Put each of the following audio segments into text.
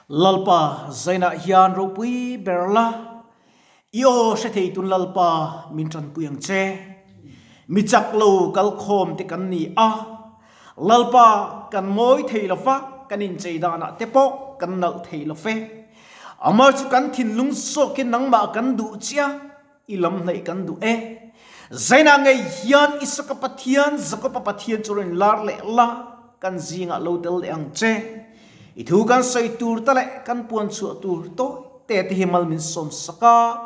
Lalpa zainah hian ropui ber la, i aw hre thei tun Lalpa min tanpui ang che. Mi chak lo kal khawm te kan ni a, Lalpa kan mawi thei lo va, kan inchei danah te pawh kan nalh thei lo fe. Amah chu kan thinlung zawkin nangmah kan duh chiah. I lam hnaih kan duh e. Zainah ngei hian Isaka Pathian, Jakoba Pathian chu rawn lar leh la, kan zingah lo tel leh ang che. I thu kan sawi tur te leh kan puan chhuah tur tawi te te hi mal min sawm sak a.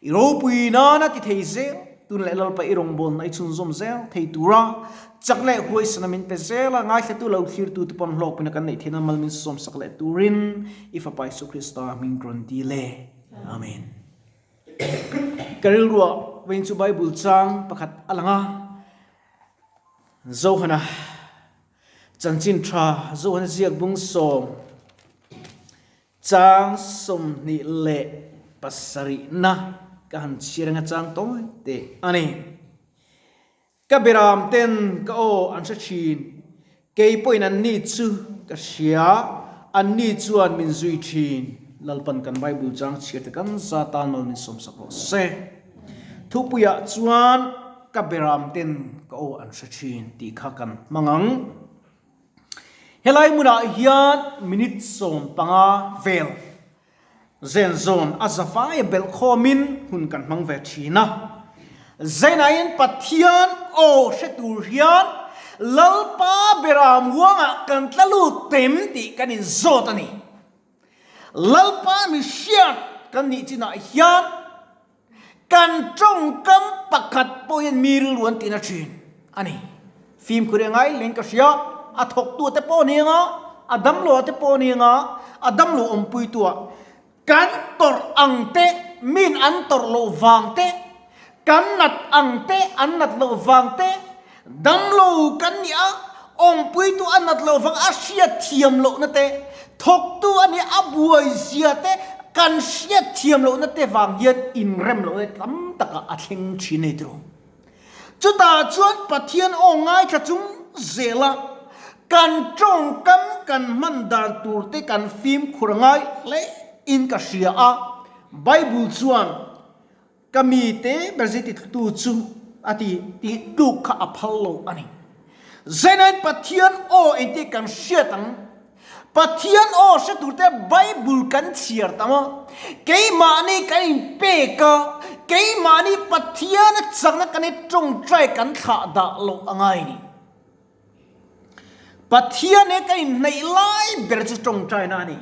I ropui nana ti thei zel, tun leh Lalpa i rawngbawlna i chhunzawm zel thei tura chak leh huaisana min pe zel a, ngaithlatu lo thlirtu te pawn hlawkpina kan neih theihna mal min sawm sak leh turin i Fapa Isu Krista hming rawn dil e. Amen. Ka rilruah vawiin chu Bible chang pakhat a lang a, Zohana chanchin tha Zohana ziak bung sawm chang 27na ka han chhiar anga chang tawi teh a ni. Ka beram ten ka aw an hre thin, kei pawhin an ni chu ka hria, an ni chuan min zui thin. Lalpan kan Bible chang chhiar te kan za tan mal min sawmsak rawh se. Thupuiah chuan ka beram ten ka aw an hre thin tih kha kan hmang ang. Helai hmunah hian minute 15 vel Zen zawn a zavai a belh khawmin hun kan hmang ve thin a. Zainain Pathian aw hre tur hian Lalpa beram huangah kan tla lut tem tih kan inzawt a ni. Lalpa mi hriat kan nih chinah hian Kan tawngkam pakhat pawh hian mi rilru an tihna thin a ni. Fimkhur i ngai leng ka hria, a thawktu te pawh a ni anga, a damlo te pawh a ni anga, a damlo awmpuitu ah kan tawrh ang te, min an tawrh loh vang te, kan nat ang te, an nat loh vang te, damlo kan nih a, awmpuitu a nat loh vang a hriatthiam lohna te, thawktu a nih a buai zia te, kan hriatthiam lohna te vang hian inrem lohna te tam takah a thleng thin a ni tiro. Chutah chuan Pathian aw ngaithla chung zela kan tawngkam kan hman dan tur te kan fimkhur a ngai hle in ka hria a, Bible chuan Ka mite ber zeti tu chu a ti tih tluk kha a phal lo a ni. Zeinain Pathian aw engti kan hriat ang? Pathian aw hre turte Bible kan chhiar tam a, keimahni kan inpek a, keimahni Pathiana chakna kan i tawngtai kan thlah dah loh a ngai a ni. Pathian he ka inhnaih lai ber chu tawngtaina a ni.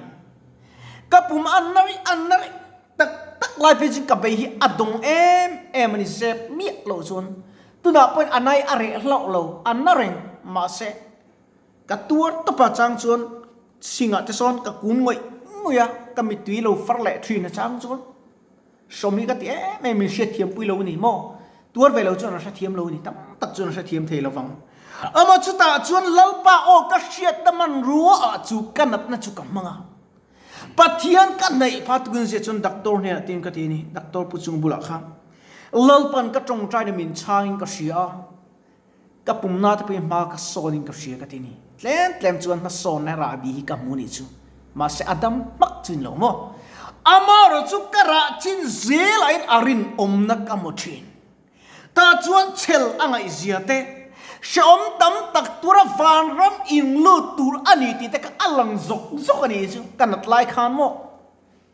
Ka pum a nari a nari tak tak lai phei chu ka bei hi a dawng em em a ni zep miah loh chuan tunah pawhin a nai a reh hlauh lo, a na reng mahse ka tuar tawp a chang chuan singah te sawn ka kun ngawih ngawih a, ka mittui lo far leh thin a chang chuan. Hrawm hi ka ti em em, min hriatthiam pui lo a ni maw? Tuar ve lo chuan a hrethiam lo a ni, tam tak chuan a hrethiam thei lo vang. Amah chutah chuan Lalpa aw ka hriatna hmanrua ah chu ka natna chu ka hmang a. Pathian ka hnaih pha tukin zia chuan doctor hnenah tiin ka ti a ni, doctor pu chung bulah khan Lalpan ka tawngtaina min chhangin ka hria a, ka pumna te pawhin hma ka sawnin ka hria ka ti a ni. Tlem tlem chuan hmasawnna rahbi hi ka hmu nih chu. Mahse a dam hmak chin lo maw? Amaherawh chu ka rah chin zelahin a rinawmna ka hmu thin. Tah chuan chhel a ngaihzia te, hrehawm tam tak tura vanram inlut tur a ni tih te kha a lang zawk zawk a nih chu. Ka nat lai khan maw?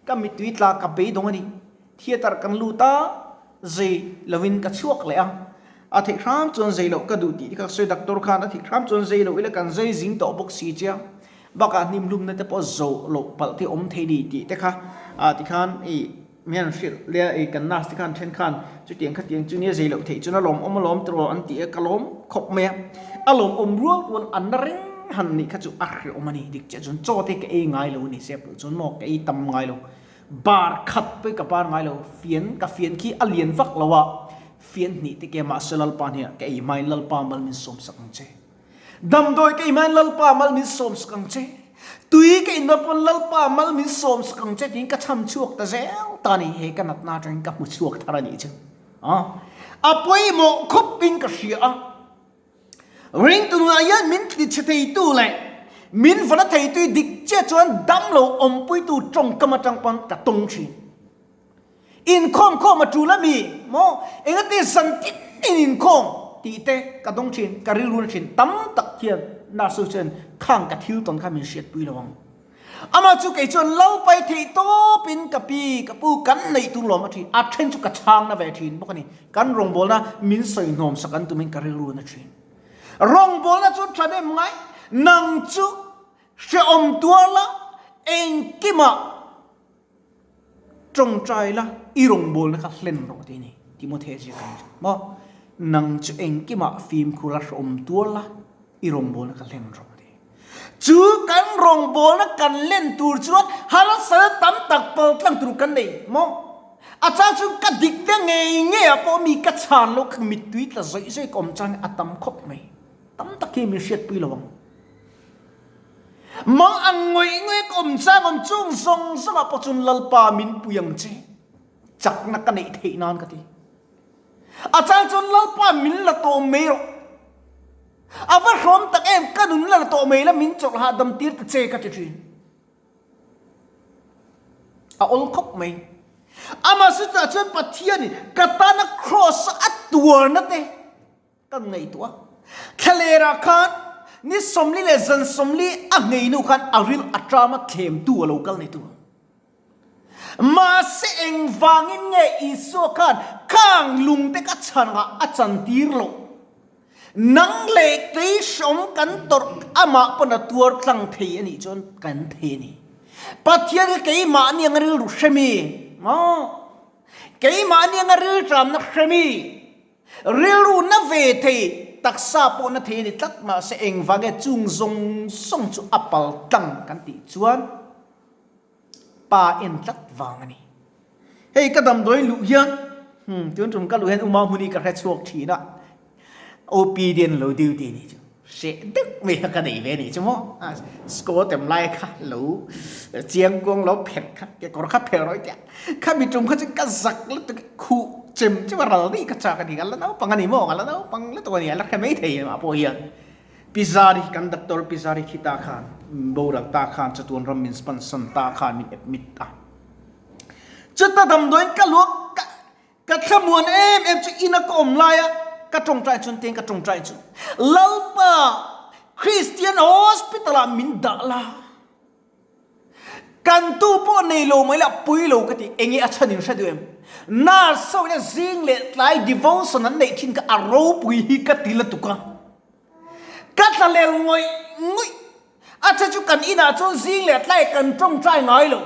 Ka mittui tla ka beidawng a ni. Theatre kan lut a, zei lovin ka chhuak leh a. A theih hram chuan zei loh ka duh tih kha ka sawi doctor khan a theih hram chuan zei loh ila kan zei zing tawh bawk si che a. Bakah hnimhlumna te pawh zo loh palh te awm thei ni tih te kha ah tikhan ih mi han hrilh leh a ih kan nurse te khan then khan chutiang khatiang chu nia zei loh theih chuan a lawmawm alawm tiraw an ti a ka lawm khawp mai a. A lawmawm rual rual an na reng han nih kha chu a hreawm a ni. Dik chiah chuan chaw te ka ei ngai lo a ni zep loh chuan maw ka ei tam ngai lo. Bar khat pawh ka bar ngai lo. Fian ka fian khi a lian vak lo a, fian hnih te ke mahse Lalpa hniah ka ei hmain Lalpa mal min sawm sak ang che. Damdawi ka ei hmain Lalpa mal min sawm sak ang che. Tui ka indawn pawn Lalpa mal min sawm sak ang che tiin ka chham chhuak ta zel ta a ni. He ka natna atangin ka hmu chhuak thar a nih chu. A pawimawh khawpin ka hria a. Ringtu nunah hian min tlichhe theitu leh Min vana thei tui dik chiah chuan damlo awmpuitu tawngkam atang pawn ka tawng thin. Inkhawm khawm a tul a mi maw? Engati zan tin in inkhawm tih te ka dawng thin, ka rilru na thin tam tak hian nurse ho chuan khang ka thil tawn kha min hriatpui lo ang. Amah chu kei chuan lo pai theih tawpin ka pi, ka pu kan neih tur lawm a thin, a then chu ka chhang na ve thin bawk a ni. Kan rawngbawlna min sawi hnawm sak an tumin ka rilru na thin. Rawngbawlna chu tha nem ngai, nang chu hrehawm tuar la, engkimah tawngtai la, i rawngbawlna kha hlen rawh tih a ni. Timothea ziak a ni chu maw? Nang chu engkimah fimkhur la, hrehawm tuar la, i rawngbawlna kha hlen rawh tih. Chu kan rawngbawlna kan len tur chuan harsatna tam tak paltlang tur kan nei maw? A chang chu ka dik te ngei ngei ah pawh mi ka chhan lo ka mittui tla zawih zawih ka awm chang a tam khawp mai. Tam tak hi min hriatpui lo ang. Mang ang ngawih ngawih ka awm chang awm chung zawng zawng ah pawh chuan Lalpa min pui ang che. Chakna ka neih theih nan ka ti. A chang chuan Lalpa min la tawh mai rawh. A va hrawm tak em ka nun la la tawh mai la min chawlh hahdam tir ta che ka ti thin. A awl khawp mai. Amah chutah chuan Pathianin ka tana kraws a tuarna te kan ngaihtuah a. Thlalerah khan ni 40 leh zan 40 a ngei nu khan a ril a ṭam a thlemtu a lo kal ni tu. Mahse engvangin nge Isua khan khang lungte ka chhanah a chantir loh? Nang leh kei hrawm kan tawrh amah pawn a tuar tlang thei a nih chuan kan thei a ni. Pathian kha keimahni anga rilru hre mi maw? Keimahni anga rilṭamna hre mi? Rilru na ve thei, taksa pawh na thei a ni tlat mahse engvang nge chung zawng zawng chu a pal tlang kan tih chuan Pa en tlat vang a ni. Hei ka damdawi luh hian, hmm, tun tum ka luh hian Uma Hmuni ka hre chhuak thin a, OPD an lo duty ni chu hreh deuh mai kha ka nei ve ni chu maw. A score tem lai kha lo chiang kuang lo pherh kha, kekawr kha pherh rawih teh kha mi tum kha chu ka zak lutuk khuh chem chem a ral daih ka chak a ni, ka la naupang a ni maw, ka la naupang lutuk a ni, a la hre mai thei mah pawh hian. Pi Zari, kan Doctor Pi Zari khi ta khan, boral ta khan chatuan ram min spansan ta khan min admit a. Chuta damdawiin ka luak ka ka thlamuan em em chu ina ka awm laia ka tawngtai chuan teng ka tawngtai chu Lalpa Christian Hospital ah min dah la. Kan tu pawh nei lo mai la pui lo ka ti enge a chhan in hre duh em? Nurse ho hian zing leh tlai devotion an neih thin kha a ropui hi ka ti lutuk a. Ka tla lel ngawih ngawih a che chu kan inah chuan zing leh tlai kan tawngtai ngai lo.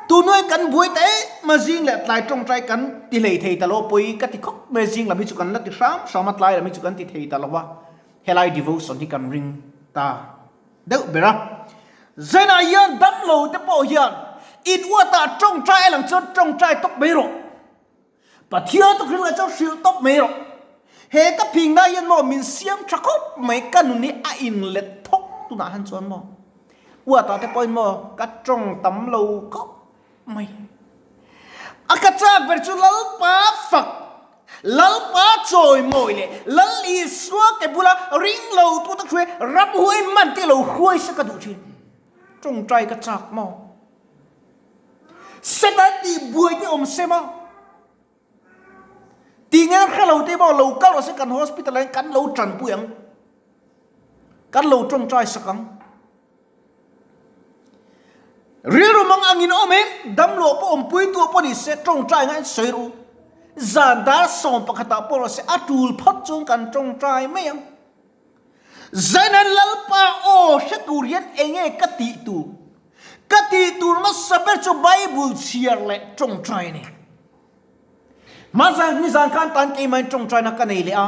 Tunuai kan buai ta em a zing leh tlai tawngtai kan ti hlei thei ta lo pawi ka ti khawp mai a zing lam hi chu kan la ti hram hram a tlai lam hi chu kan ti thei ta lo a helai devotion hi kan ring ta deuh ber a. Zenah hian damlo te pawh hian in uatah tawngtai a lang chuan tawngtai tawp mai rawh. Pathian chu hrilh leh chuan hrilh tawp mai rawh. He ka phingna hian maw min siam tha khawp mai ka nun hi a inlet thawk tunah han chuan maw uatah te pawhin maw ka tawng tam lo khawp mai. A ka chak ber chu Lalpa fak, Lalpa chawimawi leh Lal Isua ke bula ring lo tu te hruai ramhuai man te lo hruai se ka duh thin. Tawngtai ka chak maw. Satan tih buai te awm se maw? Tih nge hre lo te maw lo kal rawh se kan hospital ah hian kan lo tanpui ang. Kan lo tawngtai sak ang. Rilru mang angin awm in damlo pawh awmpui tu pawh ni se tawngtai ngaiin sawi ru. Zan dar 11 ah pawh rawh se a tul phawt chuan kan tawngtai mai ang. Zainan Lalpa aw hre tur hian enge ka tih tur? Ka tih tur hmasa ber chu Bible chhiar leh tawngtai a ni. Hmasa nizan khan tan keimahin tawngtaina ka nei leh a,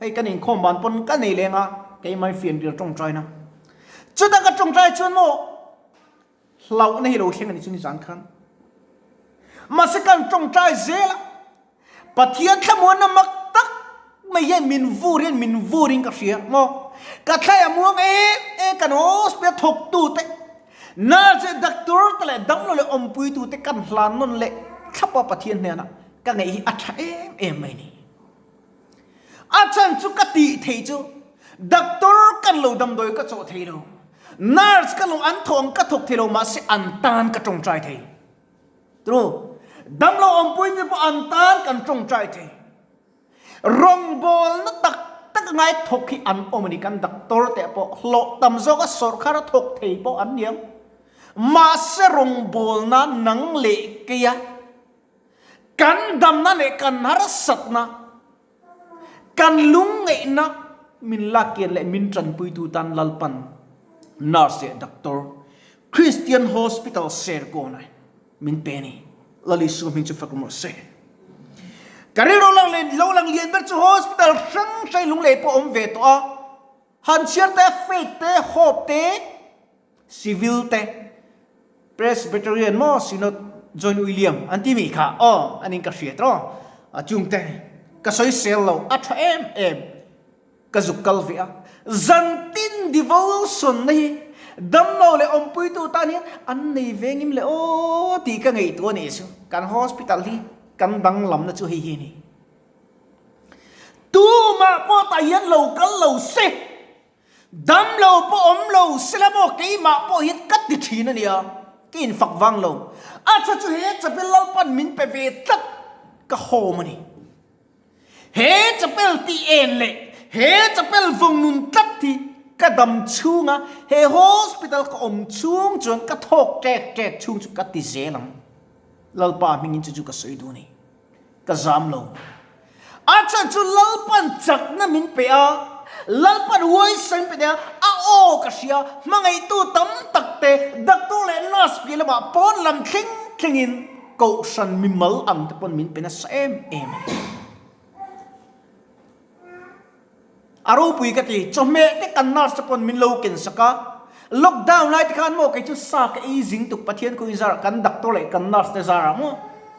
hei kan inkhawm ban pawn ka nei leng a, keimahin fianrial tawngtaina. Chuta ka tawngtai chuan maw hlauhna hi lo thleng a ni chu nizan khan. Mahse kan tawngtai zel a, Pathian thlamuanna mak tak mai hian min vur hian min vurin ka hria maw? Ka thlai a muang em em kan hospital thawktu te, nurse leh doctor te leh damlo leh awmpuitu te kan hlan nawn leh thlap a Pathian hnenah ka ngaih hi a tha em em mai ni. A chhan chu ka tih theih chu doctor. kan lo damdawi ka chawh thei lo, nurse ka lo an thawh ang ka thawk thei lo mahse an tan ka tawngtai thei. True. Damlo awmpui te pawh an tan kan tawngtai thei. Rawngbawlna tak tak a ngai thawk hi an awm a ni. Kan doctor te pawh hlawh tam zawk a sawrkhar a thawk thei pawh an niang. Mahse rawngbawlna nang leh keia kan damna leh kan harsatna, kan lungngaihna min lakkian leh min tanpuitu tan Lalpan nurse leh doctor Christian Hospital Serkawn-a Min pe ni. Lal Isua hming chu fak rawh se. Ka rilru lang leh lo lang lian ber chu hospital hrang hrang lunglei pawh awm ve tawh a. Han chhiar te, Faith te, Hope te, Civil te, Presbyterian maw Synod John William an ti mi kha aw an in ka hriat aw a chung te ka sawi sel lo a tha em em. Ka zuk kal ve a, zantin devotion na hi damlo leh awmpuitu tan hian an nei ve ngim le aw tih ka ngaihtuah a nih chu. Kan hospital hi kan danglamna chu hei hi a ni. Tumah pawh tah hian lo kal lo se, damlo pawh awm lo se la maw keimah pawh hian ka ti thin a nia, ka infak vang lo. A tha chu he chapel Lalpan min pe ve tlat ka hawm a ni. He chapel tih en leh he chapel vawng nun tlat hi ka dam chhunga he hospital ka awm chhung chuan ka thawk ṭek ṭek chhung chu ka ti zel ang. Lalpa hmingin chu chu ka sawi duh a ni. Ka zam lo. A chhan chu Lalpan chakna min pe a, Lalpan huaisa min pe thei a, a aw ka hria, hmangaihtu tam tak te doctor leh nurse piah lamah pawn lam thleng thlengin Kohhran mimal ang te pawn min pe nasa em em a ni. A ropui ka ti, chawhmeh te kan nurse te pawn min lo ken sak a, lockdown lai te khan maw kei chu sa ka ei zing tuk Pathian khaw in zarah kan doctor leh kan nurse te zarah maw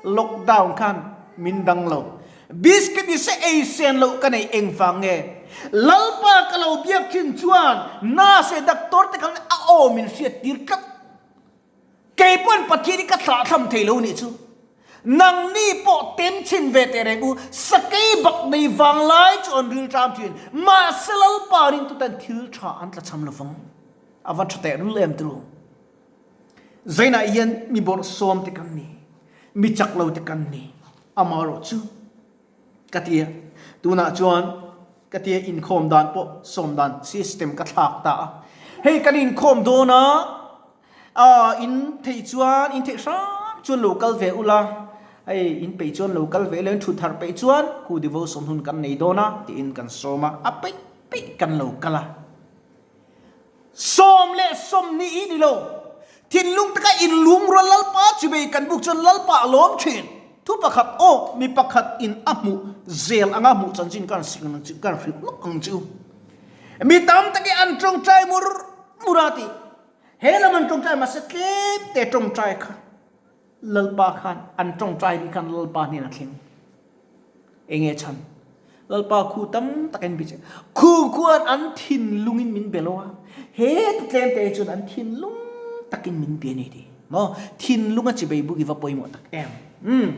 lockdown khan min dang lo. Biscuit ni se ei sen loh ka neih engvang nge? Lalpa ka lo biak thin chuan nurse leh doctor te khan a aw min hriat tir tlat. Kei pawn Pathian hi ka thlahthlam thei lo nih chu. Nangni pawh tem chhin ve teh reng u, sakei bak nei vang lai chu an ril ṭam ṭhin. Mahse Lalpa ringtu ten thil ṭha an tla cham lovang. A va ṭha teh rul em turu. Zainah hian mi bawrhsawm te kan ni, mi chak lo te kan ni, amaherawh chu. Ka ti a, tunah chuan ka tia inkhawm dan pawh sawm dan system ka thlak ta a, hei kan inkhawm dawn a, aw in theih chuan in theih hram chuan lo kal ve ula, hei in peih chuan lo kal ve ila in thut harh peih chuan khu devotion hun kan nei dawn a tiin kan sawm a, a peih peih kan lo kal a. 10 le 20 i ni lo. Thinlung taka inlum rual Lalpa chibei kan buk chuan Lalpa a lawm thin. Thu pakhat aw, mi pakhat in a hmuh zel anga hmuh chanchin kan hrilh ang chu, kan hrilh lawk ang chu. Mi tam takin an tawngtai mur mur a ti. He lam an tawngtai mahse tlem te tawngtai kha Lalpa khan an tawngtai nih khan Lalpa hnenah thleng. Enge chhan? Lalpa khu tam tak in biche. Khu khuan an thinlung in min be lo a. He ti tlem te chuan an thinlung takin min be ni ti. Maw? Thinlung a chibei buk i va pawimawh tak em. Umm.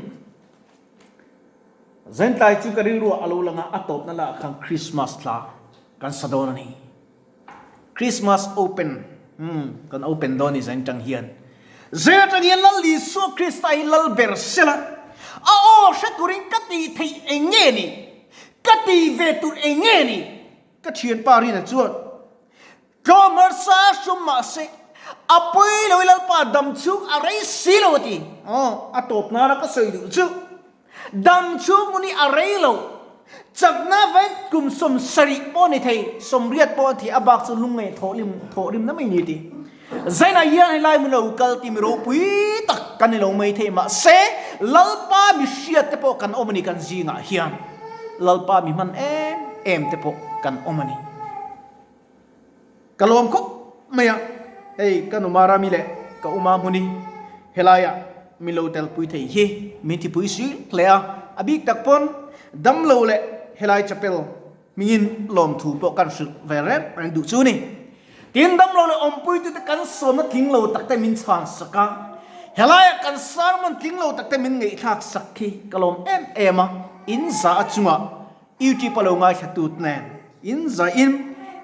Zentlai chu ka rilru ah a lo lang a, a tawpna lah khan Christmas thla kan sa dawn a ni. Christmas open umm kan open dawn i zain tang hian zai atang hian Lal Isua Krista hi lal ber sela a aw hre turin ka tih theih eng nge ni ka tih ve tur eng nge ni ka thianpa Rina chuan tlawm harsa hrum mahse a pawi lo i Lalpa dam chhung a rei si lo a ti aw a tawp nana ka sawi duh chu Dam chhung hun hi a rei lo. Chakna vain kum 70 pawh a ni thei, 80 pawh a ni thei, a bak chu lungngaih thawhlim thawhrimna mai ni ti. Zainah hian helai hmun lo kal timi ropui tak kan ni lo mai thei mahse Lalpa mi hriat te pawh kan awm a ni kan zingah hian Lalpa mi hman em em te pawh kan awm a ni. Ka lawm khawp mai a, hei ka numa rami leh ka uma hmuni helaiah min lo telpui thei hi min thipui si hle a, a bik tak pawn damlo leh helai chapel hmingin lawmthu pawh kan hrilh ve reng reng duh chu ni. Tin damlo leh awmpuitute kan sawmna tling lo takte min chhan sak a, helaiah kan sermon tling lo takte min ngaihthlak sak khi ka lawm em em a, in za a chungah YouTube a lo ngaithla tut nen in zaiin.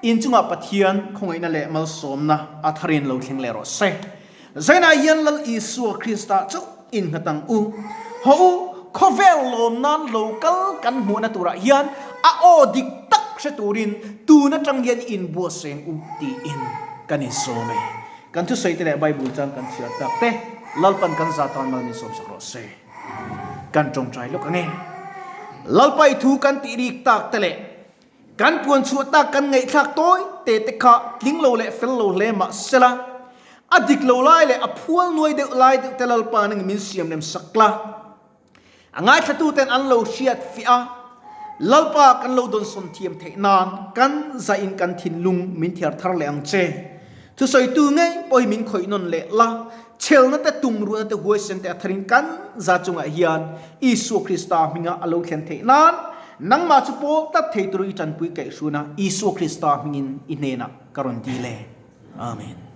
In chungah Pathian khawngaihna leh malsawmna a tharin lo thleng leh rawh se. Zainah hian Lal Isua Krista chauh innghat ang u. Haw u, khawvel lawm nan lo kal kan hmuhna turah hian a aw dik tak hre turin tun atang hian inbuatseng u tiin kan insawm e. Kan thusawi te leh Bible chang kan chhiar tak te Lalpan kan za tan mal min sawmsak rawh se. Kan tawngtai lawk ang e. Lalpa i thu kan tih rik tak te leh Kan puan chhuah tak kan ngaihthlak tawi te te kha tling lo leh fel lo hle mah sela, a dik lo lai leh a phual nuai deuh lai deuh te Lalpa nang min siam lem sak la. A ngaithlatu ten an lo hriat fiah a, Lalpa kan lo dawnsawn thiam theih nan kan zain kan thinlung min thiar thar leh ang che. Thusawitu ngei pawh hi min khawih nawn leh la, chhelna te tumruhna te huaisen te a tharin kan za chungah hian Isua Krista hminga a lo thlen theih nan nangmah chu pawl tlat thei tur i tanpui kaihhruna Isua Krista hmingin i hnenah ka rawn dil e. Amen.